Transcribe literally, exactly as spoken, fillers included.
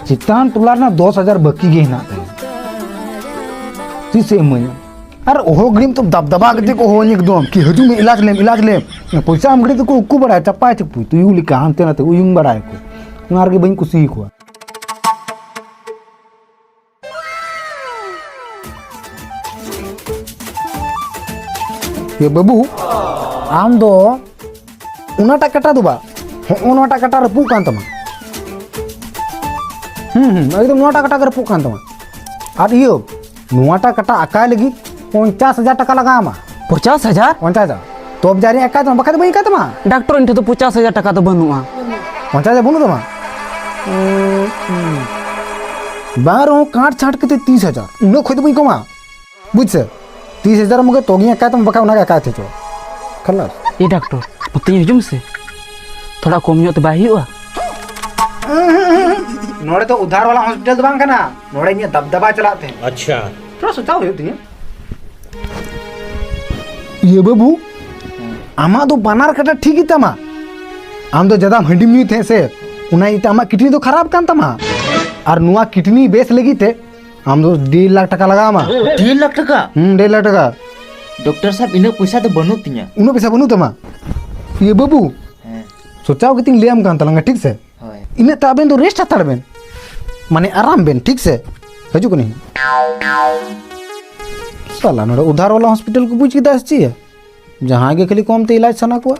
ᱪᱮᱛᱟᱱ ᱴᱚᱞᱟ ᱨᱮᱱᱟᱜ ᱫᱚᱥ ᱦᱟᱡᱟᱨ ᱵᱟᱹᱠᱤ ᱜᱮ ᱦᱮᱱᱟᱜ ᱛᱟᱭᱟ᱾ ᱛᱤᱥᱮ ᱤᱢᱟᱹᱧᱟ? ᱟᱨ ᱚᱦᱚ ᱜᱷᱟᱹᱲᱤᱡ ᱛᱚ ᱫᱟᱵ ᱫᱟᱵᱟ ᱠᱟᱛᱮ ᱠᱚ ᱦᱚᱦᱚᱧ ᱮᱠᱫᱚᱢ, ᱠᱤ ᱦᱤᱡᱩᱜ ᱢᱮ, ᱤᱞᱟᱡᱽ ᱞᱮᱢ, ᱤᱞᱟᱡᱽ ᱞᱮᱢ᱾ ᱯᱚᱭᱥᱟ ᱮᱢ ᱜᱷᱟᱹᱲᱤᱡ ᱫᱚᱠᱚ ᱩᱠᱩ ᱵᱟᱲᱟᱭᱟ, ᱪᱟᱯᱟᱭ ᱪᱟᱯᱩᱭ, ᱛᱩᱭᱩ ᱞᱮᱠᱟ ᱦᱟᱱᱛᱮ ᱱᱟᱛᱮ ᱩᱭᱩᱝ ᱵᱟᱲᱟᱭᱟᱠᱚ᱾ ᱚᱱᱟ ᱨᱮᱜᱮ ᱵᱟᱹᱧ ᱠᱩᱥᱤᱭᱟᱠᱚᱣᱟ᱾ ᱮ ᱵᱟᱹᱵᱩ, ᱟᱢ ᱫᱚ ᱚᱱᱟᱴᱟᱜ ᱠᱟᱴᱟ ᱫᱚ ᱵᱟ, ᱦᱚᱸᱜᱼᱚ ᱱᱚᱣᱟᱴᱟᱜ ᱠᱟᱴᱟ ᱨᱟᱹᱯᱩᱫ ᱠᱟᱱ ᱛᱟᱢᱟ᱾ ᱦᱩᱸ, ᱦᱩᱸ, ᱮᱠᱫᱚᱢ ᱱᱚᱣᱟᱴᱟᱜ ᱠᱟᱴᱟ ᱜᱮ ᱨᱟᱹᱯᱩᱫ ᱠᱟᱱ ᱛᱟᱢᱟ᱾ ᱟᱨ ᱤᱭᱟᱹ, ᱱᱚᱣᱟᱴᱟᱜ ᱠᱟᱴᱟ ᱟᱠᱟᱭ ᱞᱟᱹᱜᱤᱫ ᱯᱚᱧᱪᱟᱥ ᱦᱟᱡᱟᱨ ᱴᱟᱠᱟ ᱞᱟᱜᱟᱣ ᱟᱢᱟ᱾ ᱯᱚᱧᱪᱟᱥ ᱦᱟᱡᱟᱨ? ᱯᱚᱧᱪᱟᱥ ᱦᱟᱡᱟᱨ᱾ ᱛᱚᱵᱮ ᱡᱟᱹᱱᱤᱡ ᱟᱠᱟᱭ ᱛᱟᱢᱟ, ᱵᱟᱠᱷᱟᱡ ᱫᱚ ᱵᱟᱹᱧ ᱟᱠᱟᱭ ᱛᱟᱢᱟ᱾ ᱰᱟᱠᱛᱚᱨ, ᱤᱧ ᱴᱷᱮᱱ ᱫᱚ ᱯᱚᱧᱪᱟᱥ ᱦᱟᱡᱟᱨ ᱴᱟᱠᱟ ᱫᱚ ᱵᱟᱹᱱᱩᱜᱼᱟ᱾ ᱯᱚᱧᱪᱟᱥ ᱦᱟᱡᱟᱨ ᱵᱟᱹᱱᱩᱜ ᱛᱟᱢᱟ? ᱩᱸ, ᱩᱸ᱾ ᱵᱟᱝ ᱨᱮᱦᱚᱸ ᱠᱟᱴ ᱪᱷᱟᱴ ᱠᱟᱛᱮ ᱛᱤᱥ ᱦᱟᱡᱟᱨ, ᱩᱱᱟᱹᱜ ᱠᱷᱚᱡ ᱫᱚ ᱵᱟᱹᱧ ᱠᱚᱢᱟ᱾ ᱵᱩᱡᱽ ᱥᱮ? ᱛᱤᱥ ᱦᱟᱡᱟᱨ ᱢᱩᱜᱮ ᱛᱚᱜᱤᱧ ᱟᱠᱟᱭ ᱛᱟᱢᱟ, ᱵᱟᱠᱷᱟᱡ ᱚᱱᱟᱜᱮ ᱟᱠᱟᱭ ᱛᱮ ᱪᱚ᱾ ᱠᱷᱟᱞᱟᱥ᱾ ᱮ ᱰᱟᱠᱛᱚᱨ, ᱱᱚᱛᱮᱧ ᱦᱤᱡᱩᱜ ᱢᱮᱥᱮ᱾ ᱛᱷᱚᱲᱟ ᱠᱚᱢ ᱧᱚᱜ ᱛᱮ ᱵᱟᱭ ᱦᱩᱭᱩᱜᱼᱟ? ᱱᱚᱰᱮ ᱫᱚ ᱩᱫᱷᱟᱨ ᱣᱟᱞᱟ ᱦᱚᱥᱯᱤᱴᱟᱞ ᱫᱚ ᱵᱟᱝ ᱠᱟᱱᱟ᱾ ᱱᱚᱰᱮ ᱤᱧᱟᱹᱜ ᱫᱟᱵᱫᱟᱵᱟ ᱪᱟᱞᱟᱜ ᱛᱮ᱾ ᱟᱪᱪᱷᱟ᱾ ᱛᱷᱚᱲᱟ ᱥᱚᱪᱟᱣ ᱦᱩᱭᱩᱜ ᱛᱤᱧᱟᱹ᱾ ᱤᱭᱟᱹ ᱵᱟᱹᱵᱩ, ᱟᱢᱟᱜ ᱫᱚ ᱵᱟᱱᱟᱨ ᱠᱟᱴᱟ ᱴᱷᱤᱠ ᱜᱮᱛᱟᱢᱟ᱾ ᱟᱢ ᱫᱚ ᱡᱟᱫᱟᱢ ᱦᱟᱺᱰᱤᱢ ᱧᱩᱭ ᱛᱟᱦᱮᱸᱫ ᱥᱮ, ᱚᱱᱟ ᱤᱭᱟᱹᱛᱮ ᱟᱢᱟᱜ ᱠᱤᱰᱱᱤ ᱫᱚ ᱠᱷᱟᱨᱟᱯ ᱠᱟᱱ ᱛᱟᱢᱟ᱾ ᱟᱨ ᱱᱚᱣᱟ ᱠᱤᱰᱱᱤ ᱵᱮᱥ ᱞᱟᱹᱜᱤᱫ ᱛᱮ ᱟᱢ ᱫᱚ ᱰᱮᱲ ᱞᱟᱠᱷ ᱴᱟᱠᱟ ᱞᱟᱜᱟᱣ ᱟᱢᱟ᱾ ᱰᱮᱲ ᱞᱟᱠᱷ ᱴᱟᱠᱟ? ᱦᱩᱸ, ᱰᱮᱲ ᱞᱟᱠᱷ ᱴᱟᱠᱟ᱾ ᱰᱚᱠᱴᱚᱨ ᱥᱟᱦᱮᱵ, ᱤᱱᱟᱹᱜ ᱯᱚᱭᱥᱟ ᱫᱚ ᱵᱟᱹᱱᱩᱜ ᱛᱤᱧᱟ᱾ ᱩᱱᱟᱹᱜ ᱯᱚᱭᱥᱟ ᱵᱟᱹᱱᱩᱜ ᱛᱟᱢᱟ? ᱤᱭᱟᱹ ᱵᱟᱹᱵᱩ, ᱦᱮᱸ᱾ ᱥᱚᱪᱟᱣ ᱠᱟᱛᱮᱧ ᱞᱟᱹᱭᱟᱢ ᱠᱟᱱ ᱛᱟᱞᱟᱝᱟ, ᱴᱷᱤᱠ ᱥᱮ? ᱦᱳᱭ᱾ ᱤᱱᱟᱹᱜ ᱛᱮ ᱟᱵᱮᱱ ᱫᱚ ᱨᱮᱥᱴ ᱦᱟᱛᱟᱲ ᱵᱮᱱ᱾ ᱢᱟᱱᱮ ᱟᱨᱟᱢ ᱵᱮᱱ, ᱴᱷᱤᱠ ᱥᱮ? ᱦᱤᱡᱩᱜ ᱠᱟᱹᱱᱟᱹᱧ᱾ ᱥᱟᱞᱟ, ᱱᱚᱰᱮ ᱩᱫᱷᱟᱨ ᱣᱟᱞᱟ ᱦᱚᱥᱯᱤᱴᱟᱞ ᱠᱚ ᱵᱩᱡᱽ ᱠᱮᱫᱟ ᱥᱮ ᱪᱮᱫ? ᱡᱟᱦᱟᱸᱭ ᱜᱮ ᱠᱷᱟᱹᱞᱤ ᱠᱚᱢ ᱛᱮ ᱤᱞᱟᱡᱽ ᱥᱟᱱᱟ ᱠᱚᱣᱟ᱾